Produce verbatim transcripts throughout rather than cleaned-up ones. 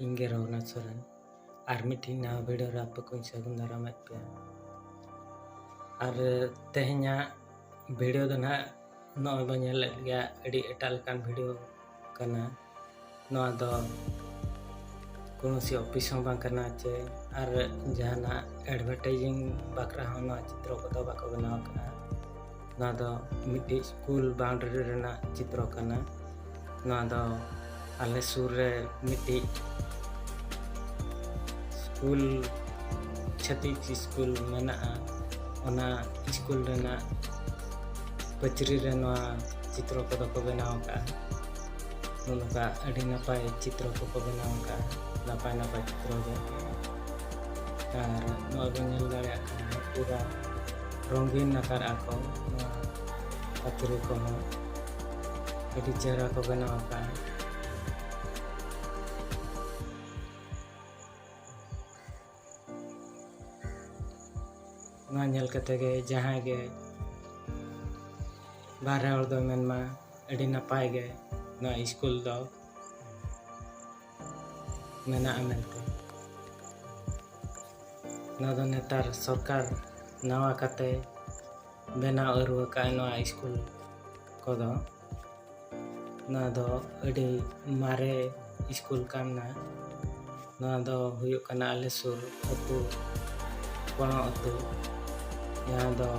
ᱤᱧ ᱜᱮ ᱨᱚᱜᱷᱩᱱᱟᱛᱷ ᱥᱚᱨᱮᱱ᱾ ᱟᱨ ᱢᱤᱫᱴᱤᱡ ᱱᱟᱣᱟ video ᱨᱮ ᱟᱯᱮ ᱠᱚᱧ ᱥᱟᱹᱜᱩᱱ ᱫᱟᱨᱟᱢᱮᱫ ᱯᱮᱭᱟ᱾ ᱟᱨ ᱛᱮᱦᱮᱧᱟᱜ video ᱫᱚ ᱱᱟᱦᱟᱜ ᱱᱚᱜᱼᱚᱭ ᱵᱚᱱ ᱧᱮᱞᱮᱫ ᱜᱮᱭᱟ, ᱟᱹᱰᱤ ᱮᱴᱟᱜ ᱞᱮᱠᱟᱱ video ᱠᱟᱱᱟ᱾ ᱱᱚᱣᱟ ᱫᱚ ᱠᱳᱱᱳ ᱥᱮ office ᱦᱚᱸ ᱵᱟᱝ ᱠᱟᱱᱟ ᱪᱮ ᱟᱨ ᱡᱟᱦᱟᱱᱟᱜ advertising ᱵᱟᱠᱷᱨᱟ ᱦᱚᱸ ᱱᱚᱣᱟ ᱪᱤᱛᱨᱚ ᱠᱚᱫᱚ ᱵᱟᱠᱚ ᱵᱮᱱᱟᱣ ᱟᱠᱟᱫᱼᱟ᱾ ᱱᱚᱣᱟ ᱫᱚ ᱢᱤᱫᱴᱤᱡ school boundary ᱨᱮᱱᱟᱜ ᱪᱤᱛᱨᱚ ᱠᱟᱱᱟ᱾ ᱱᱚᱣᱟ ᱫᱚ ᱟᱞᱮ ᱥᱩᱨ ᱨᱮ ᱢᱤᱫᱴᱤᱡ school, ᱪᱷᱟᱹᱛᱤᱠ school ᱢᱮᱱᱟᱜᱼᱟ, ᱚᱱᱟ school ᱨᱮᱱᱟᱜ ᱯᱟᱹᱪᱨᱤ ᱨᱮ ᱱᱚᱣᱟ ᱪᱤᱛᱨᱚ ᱠᱚᱫᱚ ᱠᱚ ᱵᱮᱱᱟᱣ ᱟᱠᱟᱫᱼᱟ᱾ ᱱᱚᱜᱼᱚ ᱱᱚᱝᱠᱟ ᱟᱹᱰᱤ ᱱᱟᱯᱟᱭ ᱪᱤᱛᱨᱚ ᱠᱚᱠᱚ ᱵᱮᱱᱟᱣ ᱟᱠᱟᱫᱼᱟ, ᱱᱟᱯᱟᱭ ᱱᱟᱯᱟᱭ ᱪᱤᱛᱨᱚ ᱜᱮ᱾ ᱟᱨ ᱱᱚᱜᱼᱚᱭ ᱵᱚᱱ ᱧᱮᱞ ᱫᱟᱲᱮᱭᱟᱜ ᱠᱟᱱᱟ, ᱯᱩᱨᱟ ᱨᱚᱝᱜᱤᱱ ᱟᱠᱟᱫᱼᱟ ᱠᱚ ᱱᱚᱣᱟ ᱯᱟᱹᱪᱨᱤ ᱠᱚᱦᱚᱸ, ᱟᱹᱰᱤ ᱪᱮᱦᱨᱟ ᱠᱚ ᱵᱮᱱᱟᱣ ᱟᱠᱟᱫᱼᱟ᱾ ᱱᱚᱣᱟ ᱧᱮᱞ ᱠᱟᱛᱮ ᱜᱮ ᱡᱟᱦᱟᱸᱭ ᱜᱮ ᱵᱟᱦᱨᱮ ᱦᱚᱲ ᱫᱚ ᱢᱮᱱᱢᱟ ᱟᱹᱰᱤ ᱱᱟᱯᱟᱭ ᱜᱮ ᱱᱚᱣᱟ school ᱫᱚ ᱢᱮᱱᱟᱜᱼᱟ ᱢᱮᱱᱛᱮ᱾ ᱱᱚᱣᱟ ᱫᱚ ᱱᱮᱛᱟᱨ ᱥᱚᱨᱠᱟᱨ ᱱᱟᱣᱟ ᱠᱟᱛᱮ ᱵᱮᱱᱟᱣ ᱟᱹᱨᱩ ᱟᱠᱟᱫᱼᱟᱭ ᱱᱚᱣᱟ school ᱠᱚᱫᱚ᱾ ᱱᱚᱣᱟ ᱫᱚ ᱟᱹᱰᱤ ᱢᱟᱨᱮ school ᱠᱟᱱᱟ᱾ ᱱᱚᱣᱟ ᱫᱚ ᱦᱩᱭᱩᱜ ᱠᱟᱱᱟ ᱟᱞᱮ ᱥᱩᱨ ᱟᱹᱛᱩ, ᱠᱚᱬᱚ ᱟᱹᱛᱩ, ᱡᱟᱦᱟᱸ ᱫᱚ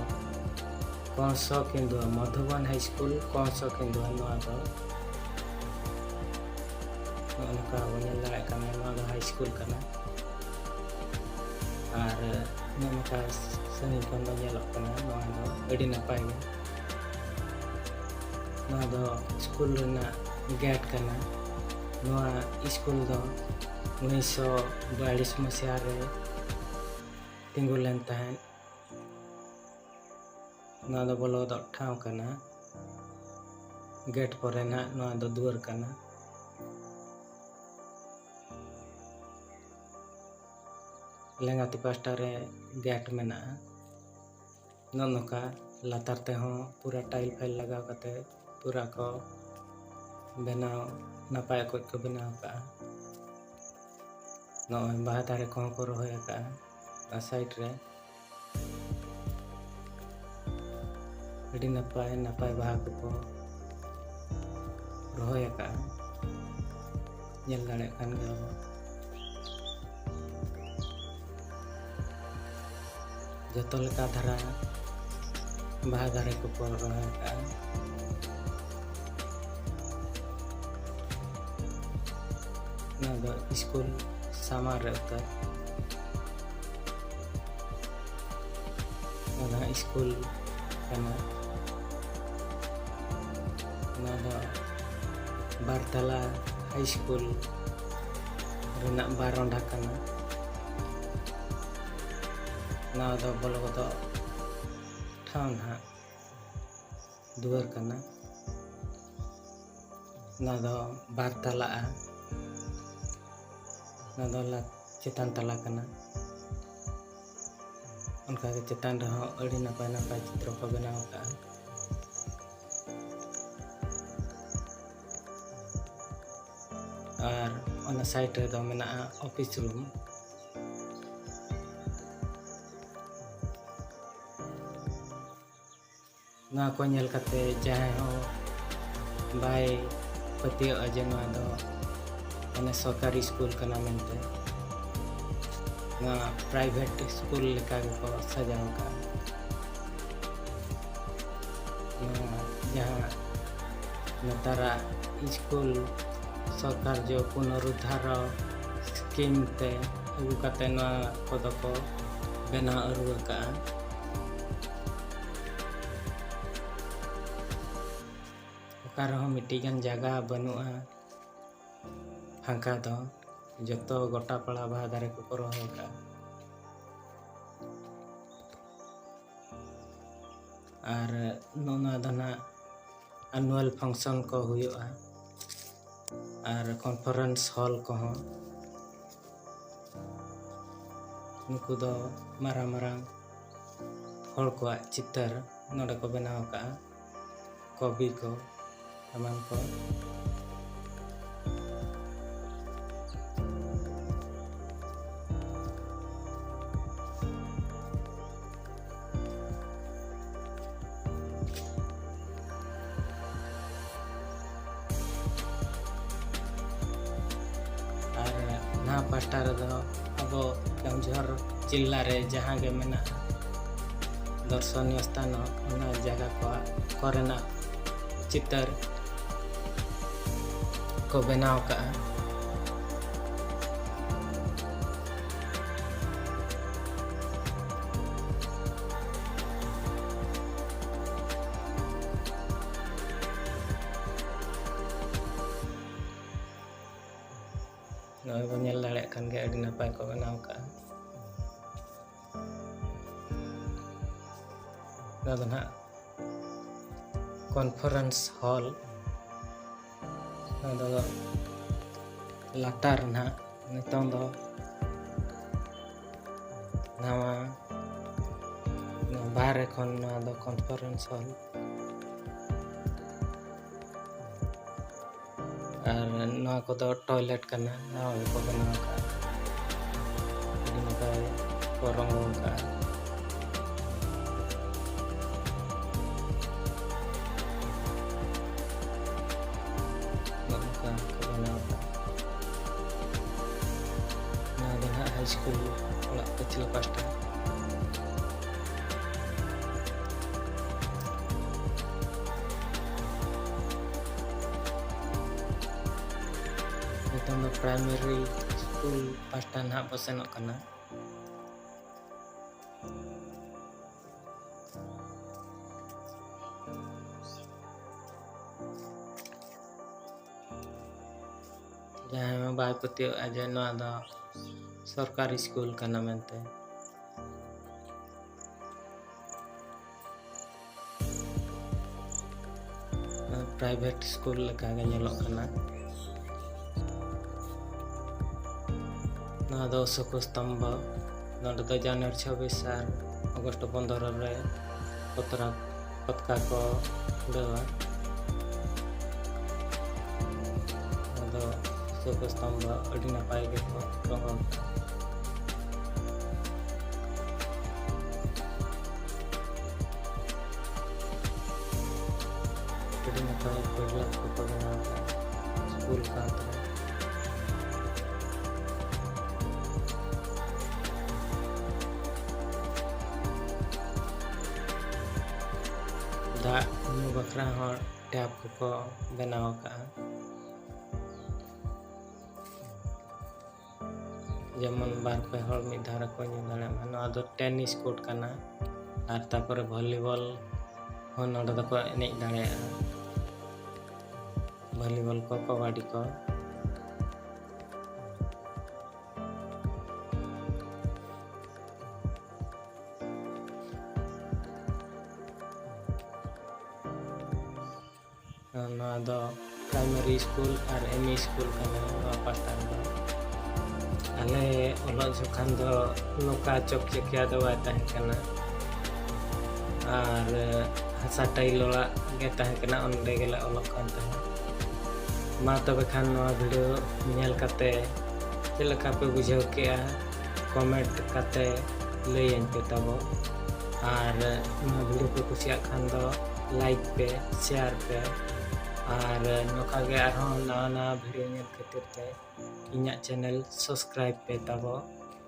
ᱠᱚᱬᱥᱚ ᱠᱮᱱᱫᱩᱣᱟ, ᱢᱚᱫᱷᱩᱵᱚᱱ High School ᱠᱚᱬᱥᱚ ᱠᱮᱱᱫᱩᱣᱟ᱾ ᱱᱚᱣᱟ ᱫᱚ ᱱᱚᱜᱼᱚ ᱱᱚᱝᱠᱟ ᱵᱚᱱ ᱧᱮᱞ ᱫᱟᱲᱮᱭᱟᱜ ᱠᱟᱱᱟ, ᱱᱚᱣᱟ ᱫᱚ high school ᱠᱟᱱᱟ᱾ ᱟᱨ ᱱᱚᱜᱼᱚ ᱱᱚᱝᱠᱟ ᱥᱟᱺᱜᱤᱧ ᱠᱷᱚᱱ ᱫᱚ ᱧᱮᱞᱚᱜ ᱠᱟᱱᱟ, ᱱᱚᱣᱟ ᱫᱚ ᱟᱹᱰᱤ ᱱᱟᱯᱟᱭ ᱜᱮ᱾ ᱱᱚᱣᱟ ᱫᱚ school ᱨᱮᱱᱟᱜ gate ᱠᱟᱱᱟ᱾ ᱱᱚᱣᱟ school ᱫᱚ ᱩᱱᱤᱥᱥᱚ ᱵᱟᱭᱟᱞᱤᱥ ᱢᱟᱥᱤᱦᱟ ᱨᱮ ᱛᱤᱸᱜᱩ ᱞᱮᱱ ᱛᱟᱦᱮᱸᱫ᱾ ᱱᱚᱣᱟ ᱫᱚ ᱵᱚᱞᱚ ᱜᱚᱫᱚᱜ ᱴᱷᱟᱶ ᱠᱟᱱᱟ, gate ᱯᱚᱨᱮ ᱱᱟᱦᱟᱜ ᱱᱚᱣᱟ ᱫᱚ ᱫᱩᱣᱟᱹᱨ ᱠᱟᱱᱟ᱾ ᱞᱮᱸᱜᱟ ᱛᱤ ᱯᱟᱥᱴᱟ ᱨᱮ gate ᱢᱮᱱᱟᱜᱼᱟ᱾ ᱱᱚᱜᱼᱚ ᱱᱚᱝᱠᱟ ᱞᱟᱛᱟᱨ ᱛᱮᱦᱚᱸ ᱯᱩᱨᱟᱹ tile ᱯᱷᱟᱭᱤᱞ ᱞᱟᱜᱟᱣ ᱠᱟᱛᱮ ᱯᱩᱨᱟᱹ ᱠᱚ ᱵᱮᱱᱟᱣ, ᱱᱟᱯᱟᱭ ᱚᱠᱚᱡ ᱠᱚ ᱵᱮᱱᱟᱣ ᱟᱠᱟᱫᱼᱟ᱾ ᱱᱚᱜᱼᱚᱭ ᱵᱟᱦᱟ ᱫᱟᱨᱮ ᱠᱚᱦᱚᱸ ᱠᱚ ᱨᱚᱦᱚᱭ ᱟᱠᱟᱫᱼᱟ ᱚᱱᱟ ᱥᱟᱭᱤᱰ ᱨᱮ᱾ ᱟᱹᱰᱤ ᱱᱟᱯᱟᱭ ᱱᱟᱯᱟᱭ ᱵᱟᱦᱟ ᱠᱚᱠᱚ ᱨᱚᱦᱚᱭ ᱟᱠᱟᱫᱼᱟ, ᱧᱮᱞ ᱫᱟᱲᱮᱭᱟᱜ ᱠᱟᱱ ᱜᱮᱭᱟ ᱵᱚᱱ᱾ ᱡᱚᱛᱚ ᱞᱮᱠᱟ ᱫᱷᱟᱨᱟ ᱵᱟᱦᱟ ᱫᱟᱨᱮ ᱠᱚᱠᱚ ᱨᱚᱦᱚᱭ ᱟᱠᱟᱫᱼᱟ᱾ ᱱᱚᱣᱟ ᱫᱚ ᱥᱠᱩᱞ ᱥᱟᱢᱟᱝ ᱨᱮ ᱩᱛᱟᱹᱨ᱾ ᱚᱱᱟ ᱥᱠᱩᱞ ᱠᱟᱱᱟ᱾ ᱱᱚᱣᱟ ᱫᱚ ᱵᱟᱨᱛᱟᱞᱟ ᱦᱟᱭ ᱥᱠᱩᱞ ᱨᱮᱱᱟᱜ ᱵᱟᱨᱚᱱᱰᱟ ᱠᱟᱱᱟ᱾ ᱱᱚᱣᱟ ᱫᱚ ᱵᱚᱞᱚ ᱜᱚᱫᱚᱜ ᱴᱷᱟᱶ ᱱᱟᱦᱟᱜ ᱫᱩᱣᱟᱹᱨ ᱠᱟᱱᱟ᱾ ᱱᱚᱣᱟ ᱫᱚ ᱵᱟᱨ ᱛᱟᱞᱟᱜᱼᱟ᱾ ᱱᱚᱣᱟ ᱫᱚ ᱞᱟ-, ᱪᱮᱛᱟᱱ ᱛᱟᱞᱟ ᱠᱟᱱᱟ᱾ ᱚᱱᱠᱟᱜᱮ ᱪᱮᱛᱟᱱ ᱨᱮᱦᱚᱸ ᱟᱹᱰᱤ ᱱᱟᱯᱟᱭ ᱱᱟᱯᱟᱭ ᱪᱤᱛᱨᱚ ᱠᱚ ᱵᱮᱱᱟᱣ ᱟᱠᱟᱫᱼᱟ᱾ ᱟᱨ ᱚᱱᱟ ᱥᱟᱭᱤᱰ ᱨᱮᱫᱚ ᱢᱮᱱᱟᱜᱼᱟ ᱚᱯᱷᱤᱥ ᱨᱩᱢ᱾ ᱱᱚᱣᱟ ᱠᱚ ᱧᱮᱞ ᱠᱟᱛᱮ ᱡᱟᱦᱟᱸᱭ ᱦᱚᱸ ᱵᱟᱭ ᱯᱟᱹᱛᱭᱟᱹᱜᱼᱟ ᱡᱮ ᱱᱚᱣᱟ ᱫᱚ ᱢᱟᱱᱮ ᱥᱚᱨᱠᱟᱨᱤ ᱥᱠᱩᱞ ᱠᱟᱱᱟ ᱢᱮᱱᱛᱮ᱾ ᱱᱚᱣᱟ ᱯᱨᱟᱭᱵᱷᱮᱴ ᱥᱠᱩᱞ ᱞᱮᱠᱟ ᱜᱮᱠᱚ ᱥᱟᱡᱟᱣ ᱟᱠᱟᱫᱼᱟ᱾ ᱱᱚᱣᱟ ᱡᱟᱦᱟᱸ ᱱᱮᱛᱟᱨᱟᱜ ᱥᱠᱩᱞ ᱥᱚᱨᱠᱟᱨ ᱡᱚ ᱯᱩᱱᱚᱨᱩᱫᱽᱫᱷᱟᱨ ᱥᱠᱤᱢ ᱛᱮ ᱟᱹᱜᱩ ᱠᱟᱛᱮ ᱱᱚᱣᱟ ᱠᱚᱫᱚ ᱠᱚ ᱵᱮᱱᱟᱣ ᱟᱹᱨᱩ ᱟᱠᱟᱫᱼᱟ᱾ ᱚᱠᱟ ᱨᱮᱦᱚᱸ ᱢᱤᱫᱴᱤᱡ ᱜᱟᱱ ᱡᱟᱭᱜᱟ ᱵᱟᱹᱱᱩᱜᱼᱟ ᱯᱷᱟᱸᱠᱟ ᱫᱚ, ᱡᱚᱛᱚ ᱜᱚᱴᱟ ᱯᱟᱲᱟ ᱵᱟᱦᱟ ᱫᱟᱨᱮ ᱠᱚᱠᱚ ᱨᱚᱦᱚᱭ ᱟᱠᱟᱫᱼᱟ᱾ ᱟᱨ ᱱᱚᱜᱼᱚ ᱱᱚᱣᱟ ᱫᱚ ᱱᱟᱜ annual function ᱠᱚ ᱦᱩᱭᱩᱜᱼᱟ, ᱟᱨ conference hall ᱠᱚᱦᱚᱸ᱾ ᱱᱩᱠᱩ ᱫᱚ ᱢᱟᱨᱟᱝ ᱢᱟᱨᱟᱝ ᱦᱚᱲ ᱠᱚᱣᱟᱜ ᱪᱤᱛᱟᱹᱨ ᱱᱚᱰᱮ ᱠᱚ ᱵᱮᱱᱟᱣ ᱟᱠᱟᱫᱼᱟ, ᱠᱚᱵᱤ ᱠᱚ ᱮᱢᱟᱱ ᱠᱚ᱾ ᱨᱮᱫᱚ ᱟᱵᱚ ᱠᱮᱣᱚᱱᱡᱷᱚᱨ ᱡᱤᱞᱟ ᱨᱮ ᱡᱟᱦᱟᱸ ᱜᱮ ᱢᱮᱱᱟᱜᱼᱟ ᱫᱚᱨᱥᱚᱱᱤᱭᱚ ᱥᱛᱷᱟᱱ, ᱚᱱᱟ ᱡᱟᱭᱜᱟ ᱠᱚᱣᱟᱜ ᱠᱚᱨᱮᱱᱟᱜ ᱪᱤᱛᱟᱹᱨ ᱠᱚ ᱵᱮᱱᱟᱣ ᱟᱠᱟᱫᱼᱟ᱾ ᱱᱚᱜᱼᱚᱭ ᱵᱚᱱ ᱧᱮᱞ ᱫᱟᱲᱮᱭᱟᱜ ᱠᱟᱱ ᱜᱮᱭᱟ, ᱟᱹᱰᱤ ᱱᱟᱯᱟᱭ ᱠᱚ ᱵᱮᱱᱟᱣ ᱟᱠᱟᱫᱼᱟ᱾ ᱱᱚᱣᱟ ᱫᱚ ᱱᱟᱦᱟᱜ conference hall, ᱱᱚᱣᱟ ᱫᱚ ᱞᱟᱛᱟᱨ ᱱᱟᱦᱟᱜ ᱱᱤᱛᱚᱝ ᱫᱚ ᱱᱟᱣᱟ, ᱱᱚᱣᱟ ᱵᱟᱦᱨᱮ ᱠᱷᱚᱱ ᱱᱚᱣᱟ ᱫᱚ conference hall᱾ ᱟᱨ ᱱᱚᱣᱟ ᱠᱚᱫᱚ toilet ᱠᱟᱱᱟ, ᱱᱟᱣᱟ ᱜᱮᱠᱚ ᱵᱮᱱᱟᱣ ᱟᱠᱟᱫᱼᱟ᱾ ᱟᱹᱰᱤ ᱱᱟᱯᱟᱭ ᱠᱚ ᱨᱚᱝ ᱟᱠᱟᱫᱼᱟ᱾ ᱱᱚᱜᱼᱚ ᱱᱚᱝᱠᱟ ᱠᱚ ᱵᱮᱱᱟᱣ ᱟᱠᱟᱫᱼᱟ᱾ ᱱᱚᱣᱟ ᱫᱚ ᱱᱟᱦᱟᱜ high school ᱚᱲᱟᱜ ᱯᱟᱹᱪᱷᱞᱟᱹ ᱯᱟᱥᱴᱟ᱾ ᱱᱤᱛᱚᱝ ᱫᱚ primary school ᱯᱟᱥᱴᱟ ᱱᱟᱦᱟᱜ ᱵᱚ ᱥᱮᱱᱚᱜ ᱠᱟᱱᱟ᱾ ᱡᱟᱦᱟᱸᱭ ᱦᱚᱸ ᱵᱟᱭ ᱯᱟᱹᱛᱭᱟᱹᱜᱼᱟ ᱡᱮ ᱱᱚᱣᱟ ᱫᱚ ᱥᱚᱨᱠᱟᱨᱤ school ᱠᱟᱱᱟ ᱢᱮᱱᱛᱮ᱾ Private school ᱞᱮᱠᱟ ᱜᱮ ᱧᱮᱞᱚᱜ ᱠᱟᱱᱟ᱾ ᱱᱚᱣᱟ ᱫᱚ ᱚᱥᱳᱠ ᱥᱛᱚᱢᱵᱷᱚ, ᱱᱚᱰᱮ ᱫᱚ ᱡᱟᱱᱩᱣᱟᱨᱤ ᱪᱷᱟᱵᱵᱤᱥ ᱟᱨ ᱚᱜᱚᱥᱴ ᱯᱚᱱᱫᱽᱨᱚ ᱨᱮ ᱯᱚᱛᱨᱟ-, ᱯᱚᱛᱠᱟ ᱠᱚ ᱩᱰᱟᱹᱣᱟ᱾ ᱱᱚᱣᱟ ᱫᱚ ᱚᱥᱳᱠ ᱥᱛᱚᱢᱵᱷᱚ ᱟᱹᱰᱤ ᱱᱟᱯᱟᱭ ᱜᱮᱠᱚ ᱨᱚᱝ ᱟᱠᱟᱫᱼᱟ᱾ ᱟᱹᱰᱤ ᱱᱟᱯᱟᱭ ᱯᱟᱹᱲᱞᱟᱹ ᱠᱚᱠᱚ ᱵᱮᱱᱟᱣ ᱟᱠᱟᱫᱼᱟ ᱥᱠᱩᱞ ᱠᱟᱸᱛ ᱨᱮ᱾ ᱫᱟᱜ ᱧᱩ ᱵᱟᱠᱷᱨᱟ ᱦᱚᱸ ᱴᱮᱯ ᱠᱚᱠᱚ ᱵᱮᱱᱟᱣ ᱟᱠᱟᱫᱼᱟ, ᱡᱮᱢᱚᱱ ᱵᱟᱨ ᱯᱮ ᱦᱚᱲ ᱢᱤᱫ ᱫᱷᱟᱣ ᱨᱮᱠᱚ ᱧᱩ ᱫᱟᱲᱮᱭᱟᱜ ᱢᱟ᱾ ᱱᱚᱣᱟ ᱫᱚ ᱴᱮᱱᱤᱥ ᱠᱳᱨᱴ ᱠᱟᱱᱟ, ᱟᱨ ᱛᱟᱨᱯᱚᱨᱮ ᱵᱷᱚᱞᱤᱵᱚᱞ ᱦᱚᱸ ᱱᱚᱰᱮ ᱫᱚᱠᱚ ᱮᱱᱮᱡ ᱫᱟᱲᱮᱭᱟᱜᱼᱟ, ᱵᱷᱚᱞᱤᱵᱚᱞ ᱠᱚ, ᱠᱚᱵᱟᱰᱤ ᱠᱚ᱾ ᱱᱚᱣᱟ ᱫᱚ ᱯᱨᱟᱭᱢᱟᱨᱤ ᱥᱠᱩᱞ ᱟᱨ ᱮᱢ ᱤ ᱥᱠᱩᱞ ᱠᱟᱱᱟ ᱱᱚᱣᱟ ᱯᱟᱦᱴᱟ ᱨᱮᱫᱚ᱾ ᱟᱞᱮ ᱚᱞᱚᱜ ᱡᱚᱠᱷᱟᱱ ᱫᱚ ᱱᱚᱝᱠᱟ ᱪᱚᱠᱪᱚᱠᱤᱭᱟ ᱫᱚ ᱵᱟᱭ ᱛᱟᱦᱮᱸ ᱠᱟᱱᱟ, ᱟᱨ ᱦᱟᱥᱟ ᱴᱟᱭᱤᱞ ᱚᱲᱟᱜ ᱜᱮ ᱛᱟᱦᱮᱸ ᱠᱟᱱᱟ, ᱚᱸᱰᱮ ᱜᱮᱞᱮ ᱚᱞᱚᱜ ᱠᱟᱱ ᱛᱟᱦᱮᱸᱫ᱾ ᱢᱟ ᱛᱚᱵᱮ ᱠᱷᱟᱱ ᱱᱚᱣᱟ ᱵᱷᱤᱰᱤᱭᱳ ᱧᱮᱞ ᱠᱟᱛᱮ ᱪᱮᱫ ᱞᱮᱠᱟ ᱯᱮ ᱵᱩᱡᱷᱟᱹᱣ ᱠᱮᱜᱼᱟ, ᱠᱚᱢᱮᱱᱴ ᱠᱟᱛᱮ ᱞᱟᱹᱭᱟᱹᱧ ᱯᱮ ᱛᱟᱵᱚ᱾ ᱟᱨ ᱱᱚᱣᱟ ᱵᱷᱤᱰᱤᱭᱳ ᱯᱮ ᱠᱩᱥᱤᱭᱟᱜ ᱠᱷᱟᱱ ᱫᱚ ᱞᱟᱭᱤᱠ ᱯᱮ, ᱥᱮᱭᱟᱨ ᱯᱮ, ᱟᱨ ᱱᱚᱝᱠᱟ ᱜᱮ ᱟᱨᱦᱚᱸ ᱱᱟᱣᱟ ᱱᱟᱣᱟ ᱵᱷᱤᱰᱤᱭᱳ ᱧᱮᱞ ᱠᱷᱟᱹᱛᱤᱨ ᱛᱮ ᱤᱧᱟᱹᱜ ᱪᱮᱱᱮᱞ ᱥᱟᱵᱥᱠᱨᱟᱭᱤᱵ ᱯᱮ ᱛᱟᱵᱚ᱾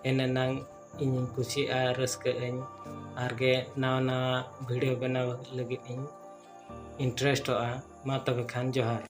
ᱮᱱᱮᱱᱟᱝ ᱤᱧᱤᱧ ᱠᱩᱥᱤᱜᱼᱟ, ᱨᱟᱹᱥᱠᱟᱹᱜ ᱟᱹᱧ, ᱟᱨ ᱜᱮ ᱱᱟᱣᱟ ᱱᱟᱣᱟ ᱵᱷᱤᱰᱤᱭᱳ ᱵᱮᱱᱟᱣ ᱞᱟᱹᱜᱤᱫ ᱤᱧ ᱤᱱᱴᱟᱨᱮᱥᱴᱚᱜᱼᱟ᱾ ᱢᱟ ᱛᱚᱵᱮ ᱠᱷᱟᱱ ᱡᱚᱦᱟᱨ᱾